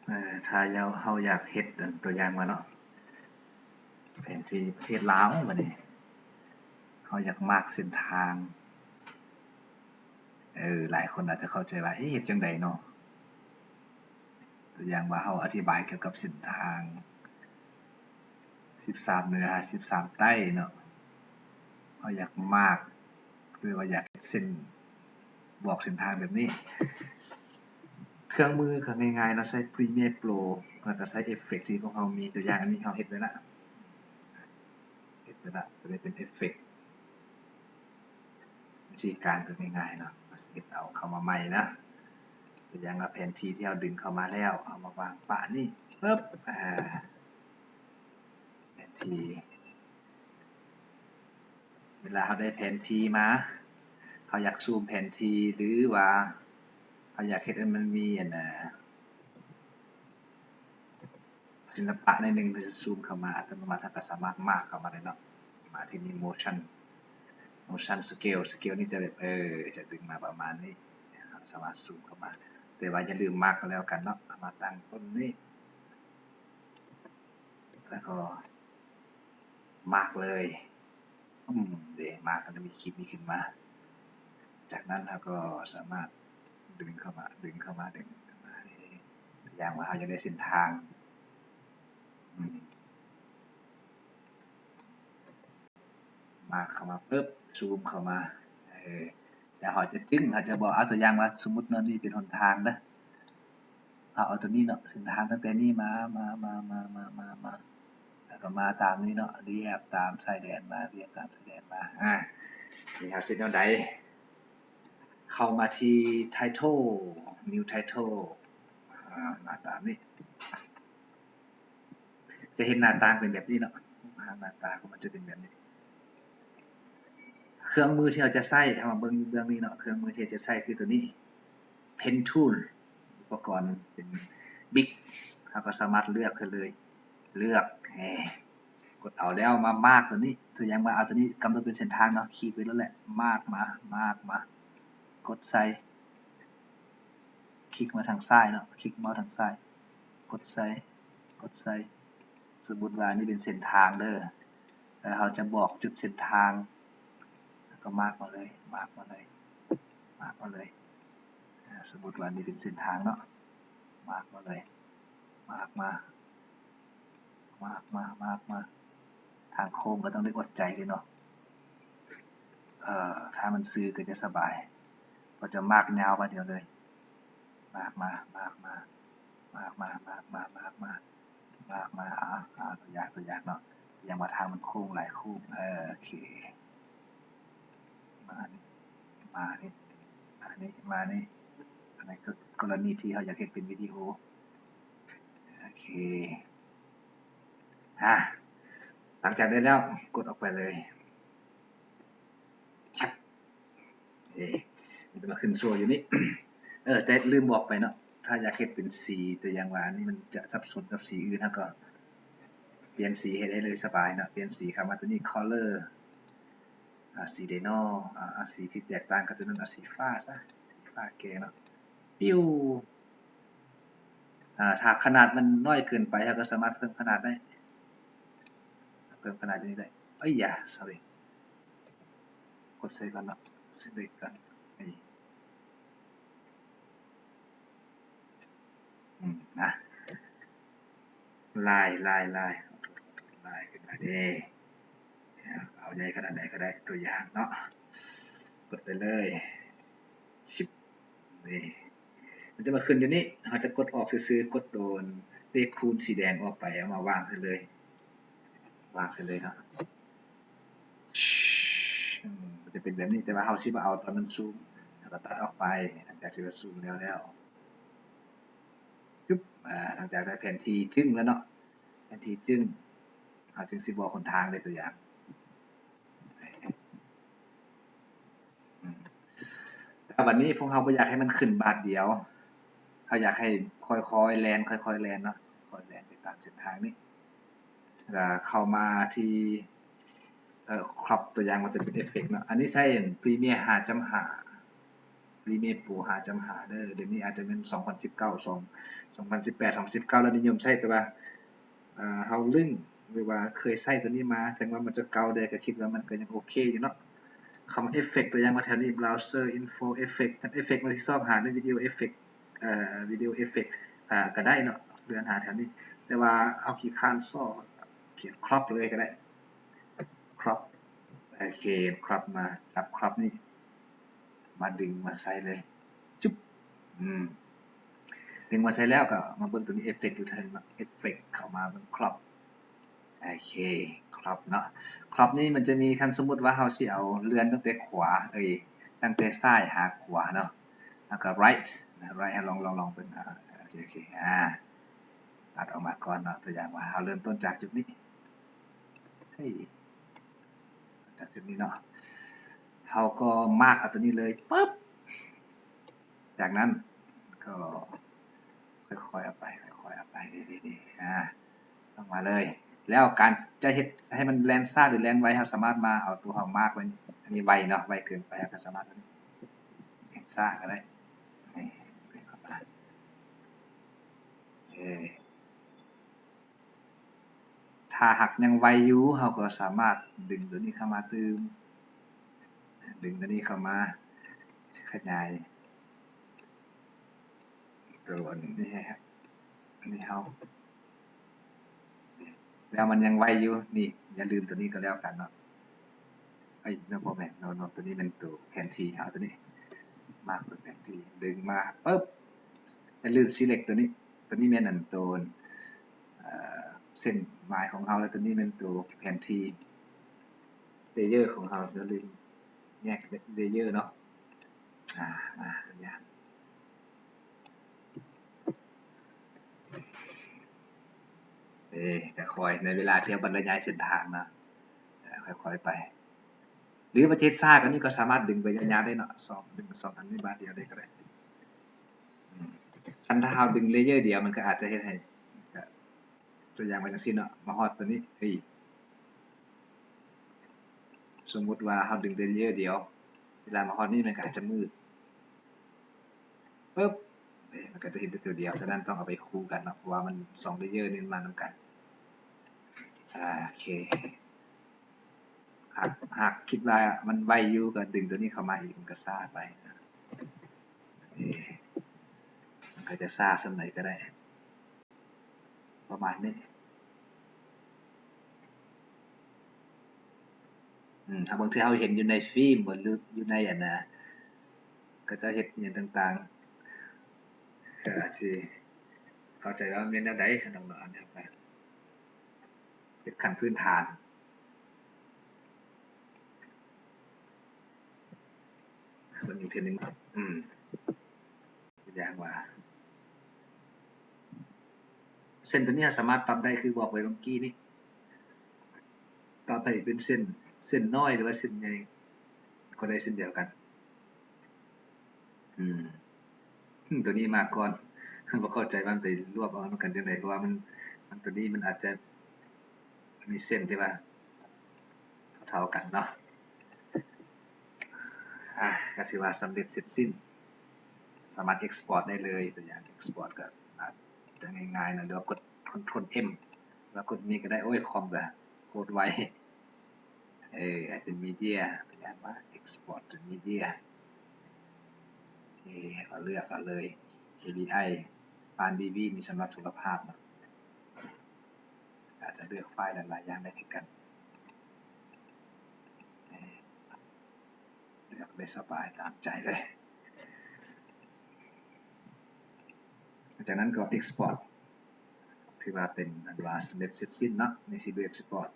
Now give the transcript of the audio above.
ເອີ ຖ້າເຮົາ ເຮົາຢາກເຮັດ ອັນ ຕົວຢ່າງວ່າເນາະ ແຜນທີ່ປະເທດລາວ ບັດນີ້ເຮົາຢາກມາກເສັ້ນທາງ ເອີ ຫຼາຍຄົນອາດຈະເຂົ້າໃຈວ່າ ເອະ ເຮັດຈັ່ງໃດເນາະ? ຕົວຢ່າງວ່າເຮົາອະທິບາຍກ່ຽວກັບເສັ້ນທາງສິບສາມເໜືອ ສິບສາມໃຕ້ເນາະ, ເຮົາຢາກມາກ ຫຼືວ່າຢາກເຮັດເສັ້ນ ບອກເສັ້ນທາງແບບນີ້. ເຄື່ອງມືກໍງ່າຍໆເນາະ, ໃຊ້ Premiere Pro ແລ້ວກໍໃຊ້ເອັບເຟັກທີ່ພວກເຮົາມີ. ຕົວຢ່າງອັນນີ້ເຮົາເຮັດໄວ້ລະ ເຮັດໄວ້ລະ ຕົວນີ້ເປັນເອັບເຟັກ. ວິທີການກໍງ່າຍໆເນາະ, ເຮົາຊິເຮັດເອົາເຂົ້າມາໃໝ່ນະ. ຕົວຢ່າງວ່າແຜນທີ່ທີ່ເຮົາດຶງເຂົ້າມາແລ້ວ ເອົາມາວາງປະນີ້ ປຶບ ອາ ແຜນທີ່ ເວລາເຮົາໄດ້ແຜນທີ່ມາ ເຮົາຢາກຊູມແຜນທີ່ ຫຼືວ່າເຮົາຢາກເຮັດໃຫ້ມັນມີ ອັນ ອາ ສິລະປະໜ້ອຍໜຶ່ງ ເຮົາຈະຊູມເຂົ້າມາອັດຕະໂນມັດ, ເຮົາກໍສາມາດມາກເຂົ້າມາໄດ້ເນາະ. ມາທີ່ນີ້ Motion Motion Scale Scale ນີ້ຈະແບບ ເອີ ຈະດຶງມາປະມານນີ້, ເຮົາສາມາດຊູມເຂົ້າມາ. ແຕ່ວ່າຢ່າລືມມາກກໍແລ້ວກັນເນາະ. ເອົາມາຕັ້ງຕົ້ນນີ້ ແລ້ວກໍມາກເລີຍ. ອືມ ເດ ມາກກໍຈະມີຄລິບນີ້ຂຶ້ນມາ. ຈາກນັ້ນເຮົາກໍສາມາດດຶງເຂົ້າມາ ດຶງເຂົ້າມາ ດຶງເຂົ້າມາ. ຢ່າງວ່າເຮົາຢາກໄດ້ເສັ້ນທາງ ອືມ ມາເຂົ້າມາປຶບ ຊູມເຂົ້າມາ ເອີ ແລ້ວເຮົາຈະດຶງ ເຮົາຈະບອກ ເອົາຕົວຢ່າງວ່າ ສົມມຸດເນາະ ນີ້ເປັນຫົນທາງເດີ. ເຮົາເອົາຕົວນີ້ເນາະ ເສັ້ນທາງຕັ້ງແຕ່ນີ້ມາ ມາ ມາ ແລ້ວກໍມາຕາມນີ້ເນາະ ລຽບຕາມຊາຍແດນມາ ລຽບຕາມຊາຍແດນມາ. ອາ ນີ້ເຮົາຊິເຮັດແນວໃດ? ເຂົ້າມາທີ່ Title New Title ອາ ມາຕາມນີ້ ຈະເຫັນໜ້າຕ່າງເປັນແບບນີ້ເນາະ. ໜ້າຕ່າງຂອງມັນຈະເປັນແບບນີ້. ເຄື່ອງມືທີ່ເຮົາຈະໃຊ້ ເຮົາມາເບິ່ງຢູ່ເບື້ອງນີ້ເນາະ, ເຄື່ອງມືທີ່ເຮົາຈະໃຊ້ຄືຕົວນີ້ Pen Tool ອຸປະກອນເປັນບິກ ເຮົາກໍສາມາດເລືອກໄດ້ເລີຍ. ເລືອກ ແຮ ກົດເອົາແລ້ວມາມາກຕົວນີ້. ຕົວຢ່າງວ່າເອົາຕົວນີ້ກຳນົດເປັນເສັ້ນທາງເນາະ, ຂີດໄປໂລດແຫຼະ ມາກມາ ມາກມາ ກົດໃສ່ ຄລິກມາທາງຊ້າຍເນາະ, ຄລິກເມົາທາງຊ້າຍ ກົດໃສ່ ກົດໃສ່. ສົມມຸດວ່ານີ້ເປັນເສັ້ນທາງເດີ ແລ້ວເຮົາຈະບອກຈຸດເສັ້ນທາງ ແລ້ວກໍມາກມາເລີຍ ມາກມາເລີຍ ມາກມາເລີຍ. ອາ ສົມມຸດວ່ານີ້ເປັນເສັ້ນທາງເນາະ, ມາກມາເລີຍ ມາກມາ ມາກມາ ມາກມາ. ທາງໂຄ້ງກໍຕ້ອງໄດ້ອົດໃຈເດ້ເນາະ, ເອີ ຖ້າມັນຊື່ກໍຈະສະບາຍ ກໍຈະມາກຍາວບາດດຽວເລີຍ. ມາກມາ ມາກມາ ມາກມາ ມາກມາ ມາກມາ ມາກມາ. ອາ ຕົວຢ່າງ ຕົວຢ່າງເນາະ, ຢ່າງວ່າທາງມັນໂຄ້ງຫຼາຍໂຄ້ງ ເອີ ໂອເຄ ມານີ້ ມານີ້ ມານີ້ ມານີ້. ອັນນັ້ນຄືກໍລະນີທີ່ເຮົາຢາກເຮັດເປັນວິດີໂອ. ໂອເຄ ອາ ຫຼັງຈາກໄດ້ແລ້ວ ກົດອອກໄປເລີຍ. ເອີ ມັນຈະມາຂຶ້ນໂຊຢູ່ນີ້. ເອີ ແຕ່ລືມບອກໄປເນາະ, ຖ້າຢາກເຮັດເປັນສີ ຕົວຢ່າງວ່າອັນນີ້ມັນຈະສັບສົນກັບສີອື່ນ ເຮົາກໍປ່ຽນສີໃຫ້ໄດ້ເລີຍ ສະບາຍເນາະ. ປ່ຽນສີເຂົ້າມາຕົວນີ້ Color ອາ ສີໃດນໍ ອາ ອາ ສີທີ່ແຕກຕ່າງກັບຕົວນັ້ນ ເອົາສີຟ້າຊະ ສີຟ້າແກ່ເນາະ. ປິວ ອາ ຖ້າຂະໜາດມັນນ້ອຍເກີນໄປ ເຮົາກໍສາມາດເພີ່ມຂະໜາດໄດ້ ເພີ່ມຂະໜາດຕົວນີ້ໄດ້. ເອີຍຢາ sorry ກົດໃສ່ກ່ອນເນາະ select ກ່ອນ. ນີ້ ອືມ ນະ ຫຼາຍ ຫຼາຍ ຫຼາຍ ຫຼາຍຂຶ້ນມາເດ້. ເອົາໃຫຍ່ຂະໜາດໃດກໍໄດ້ ຕົວຢ່າງເນາະ ກົດໄປເລີຍ ຊິບ ນີ້ ມັນຈະມາຂຶ້ນຢູ່ນີ້ ເຮົາຈະກົດອອກຊື່ໆ ກົດໂຕເລກຄູນສີແດງອອກໄປ ເອົາມາວາງໃສ່ເລີຍ ວາງໃສ່ເລີຍເນາະ. ອືມ ມັນຈະເປັນແບບນີ້ ແຕ່ວ່າເຮົາຊິບໍ່ເອົາຕອນມັນຊູມ ເຮົາກໍຕັດອອກໄປ ຫຼັງຈາກທີ່ວ່າຊູມແລ້ວແລ້ວ. ຈຶບ ອາ ຫຼັງຈາກໄດ້ແຜນທີ່ຈຶ້ງແລ້ວເນາະ ແຜນທີ່ຈຶ້ງ ເຮົາຈຶ່ງຊິບອກຫົນທາງເດ້ ຕົວຢ່າງ. ອືມ ແລ້ວບັດນີ້ພວກເຮົາບໍ່ຢາກໃຫ້ມັນຂຶ້ນບາດດຽວ ເຮົາຢາກໃຫ້ຄ່ອຍໆແລ່ນ ຄ່ອຍໆແລ່ນເນາະ ຄ່ອຍໆແລ່ນໄປຕາມເສັ້ນທາງນີ້. ແລ້ວເຂົ້າມາທີ່ ເອີ crop ຕົວຢ່າງວ່າຈະເປັນເອັບເຟັກເນາະ ອັນນີ້ໃຊ້ Premiere ຫ້າຈຸດຫ້າ ຣີເມຍໂປຣຫ້າຈຸດຫ້າເດີ. ດຽວນີ້ອາດຈະແມ່ນສອງພັນສິບເກົ້າ ສອງ ສອງພັນສິບແປດ ສອງພັນສິບເກົ້າແລ້ວນິຍົມໃຊ້ ແຕ່ວ່າ ເຮົາລຶ້ງ ຫຼືວ່າເຄີຍໃຊ້ຕົວນີ້ມາ ເຖິງວ່າມັນຈະເກົ່າແດ່ ກໍຄິດວ່າມັນກໍຍັງໂອເຄຢູ່ເນາະ. ຄຳວ່າເອັບເຟັກ ຕົວຢ່າງວ່າແຖວນີ້ Browser Info Effect ເອັບເຟັກ ມັນຊິຊອກຫາໃນ Video Effect ເອີ Video Effect ກໍໄດ້ເນາະ. ເລື່ອນຫາແຖວນີ້ ແຕ່ວ່າເຮົາຂີ້ຄ້ານຊອກ ຂຽນ Crop ເລີຍກໍໄດ້. Crop ໂອເຄ Crop ມາ ຈັບ Crop ນີ້ ມາດຶງມາໃສ່ເລີຍ ຈຸບ ອືມ ດຶງມາໃສ່ແລ້ວກໍມາເບິ່ງຕົວນີ້ Effect ຢູ່ເທິງເນາະ Effect ເຂົ້າມາເບິ່ງ Crop ໂອເຄ Crop ເນາະ. Crop ນີ້ມັນຈະມີ ຄັນສົມມຸດວ່າເຮົາຊິເອົາເລື່ອນຕັ້ງແຕ່ຂວາ ເອີຍ ຕັ້ງແຕ່ຊ້າຍຫາຂວາເນາະ ແລ້ວກໍ Right ນະ Right ໃຫ້ລອງ ລອງ ລອງເບິ່ງ ອາ ໂອເຄ ໂອເຄ ອາ ຕັດອອກມາກ່ອນເນາະ. ຕົວຢ່າງວ່າເຮົາເລີ່ມຕົ້ນຈາກຈຸດນີ້ ເຮີ້ຍ ຈາກຈຸດນີ້ເນາະ ເຮົາກໍມາກເອົາຕົວນີ້ເລີຍ ປຶບ ຈາກນັ້ນກໍຄ່ອຍໆເອົາໄປ ຄ່ອຍໆເອົາໄປ ເດໆ ອາ ອອກມາເລີຍ. ແລ້ວການຈະເຮັດໃຫ້ມັນແລ່ນຊ້າ ຫຼືແລ່ນໄວ ເຮົາສາມາດມາເອົາຕົວເຮົາມາກໄວ້ ອັນນີ້ໄວເນາະ ໄວເກີນໄປ ເຮົາກໍສາມາດ ແລ່ນຊ້າກໍໄດ້ ນີ້ ເຂົ້າມາ ເອີ ຖ້າຫາກຍັງໄວຢູ່ ເຮົາກໍສາມາດດຶງຕົວນີ້ເຂົ້າມາຕື່ມ ດຶງຕົວນີ້ເຂົ້າມາ ຂະຫຍາຍຕົວອັນນີ້ໃຫ້ ອັນນີ້ເຮົາ ແລ້ວມັນຍັງໄວຢູ່ ນີ້ ຢ່າລືມຕົວນີ້ກໍແລ້ວກັນເນາະ. ເອີຍ ບໍ່ແມ່ນ ໂນ ໂນ ຕົວນີ້ແມ່ນຕົວແຜນທີ່ ເອົາຕົວນີ້ ມາເປີດແຜນທີ່ ດຶງມາ ປຶບ ຢ່າລືມ select ຕົວນີ້ ຕົວນີ້ແມ່ນອັນໂຕ ເອີ ເສັ້ນໝາຍຂອງເຮົາ ແລ້ວຕົວນີ້ແມ່ນໂຕແຜນທີ່ layer ຂອງເຮົາ ຢ່າລືມແຍກ layer ເນາະ. ອາ ມາຕົວຢ່າງ ເອີ ກໍຄ່ອຍ ໃນເວລາທີ່ເຮົາບັນລະຍາຍເສັ້ນທາງເນາະ ເອີ ຄ່ອຍໆໄປ ຫຼືວ່າຈະເຮັດຊ້າກວ່ານີ້ກໍສາມາດດຶງໄປຍາວໆໄດ້ເນາະ ສອງ ດຶງສອງອັນນີ້ບາດດຽວໄດ້ກໍໄດ້. ອືມ ຄັນຖ້າເຮົາດຶງ layer ດຽວ ມັນກໍອາດຈະເຮັດໃຫ້ ກໍຕົວຢ່າງວ່າຈັ່ງຊີ້ເນາະ ມາຮອດຕົວນີ້ ເອີຍ ສົມມຸດວ່າເຮົາດຶງ layer ດຽວ ເວລາມາຮອດນີ້ມັນກໍອາດຈະມືດ ປຶບ ເອີ ມັນກໍຈະເຫັນແຕ່ຕົວດຽວ ສະນັ້ນຕ້ອງເອົາໄປຄູ່ກັນເນາະ ເພາະວ່າມັນສອງ layer ນີ້ມັນມານຳກັນ. ອາ ໂອເຄ ຫາກ ຫາກຄິດວ່າມັນໄວຢູ່ ກໍດຶງຕົວນີ້ເຂົ້າມາອີກ ມັນກໍຊ້າໄປ ເອີ ມັນກໍຈະຊ້າສ່ຳໃດກໍໄດ້ ປະມານນີ້. ອືມ ຖ້າບາງເທື່ອເຮົາເຫັນຢູ່ໃນຟິມ ຫຼືຢູ່ໃນອັນນະ ເຂົາເຈົ້າເຮັດອີ່ຫຍັງຕ່າງໆ ກໍອາດຊິເຂົ້າໃຈວ່າມັນແມ່ນແນວໃດ ຄັນນ້ອງໆ ອັນນີ້ເຮົາກໍເຮັດຂັ້ນພື້ນຖານ. ເບິ່ງອີກເທື່ອໜຶ່ງ ອືມ ຕົວຢ່າງວ່າ ເສັ້ນຕົວນີ້ເຮົາສາມາດປັບໄດ້ ຄືບອກໄວ້ເມື່ອກີ້ນີ້ ປັບໃຫ້ເປັນເສັ້ນ ເສັ້ນນ້ອຍ ຫຼືວ່າເສັ້ນໃຫຍ່ກໍໄດ້ເຊັ່ນດຽວກັນ. ອືມ ອືມ ຕົວນີ້ມາກ່ອນ ບໍ່ເຂົ້າໃຈວ່າມັນໄປລວບເອົານຳກັນຈັ່ງໃດ ເພາະວ່າມັນ ມັນ ຕົວນີ້ມັນອາດຈະມີເສັ້ນທີ່ວ່າເທົ່າກັນເນາະ. ອາ ກໍຖືວ່າສຳເລັດເສັດສິ້ນ ສາມາດ export ໄດ້ເລີຍ. ຕົວຢ່າງ export ກໍອາດຈະງ່າຍໆນະ ຫຼືວ່າກົດ Ctrl M ແລ້ວກົດນີ້ກໍໄດ້. ໂອ້ຍ ຄອມກໍໂຄດໄວ. ເອີ ໃຫ້ເປັນ media ຕົວຢ່າງວ່າ export ເປັນ media ເອີ ກໍເລືອກເອົາເລີຍ AVI ຜ່ານ DV ນີ້ສຳລັບໂທລະພາບເນາະ. ອາດຈະເລືອກໄຟລ໌ຫຼາຍໆຢ່າງໄດ້ຄືກັນ ເອີ ເລືອກໄດ້ສະບາຍຕາມໃຈເລີຍ. ຫຼັງຈາກນັ້ນກໍ export ຖືວ່າເປັນອັນວ່າສຳເລັດເສັດສິ້ນເນາະ ໃນ Cebu Export.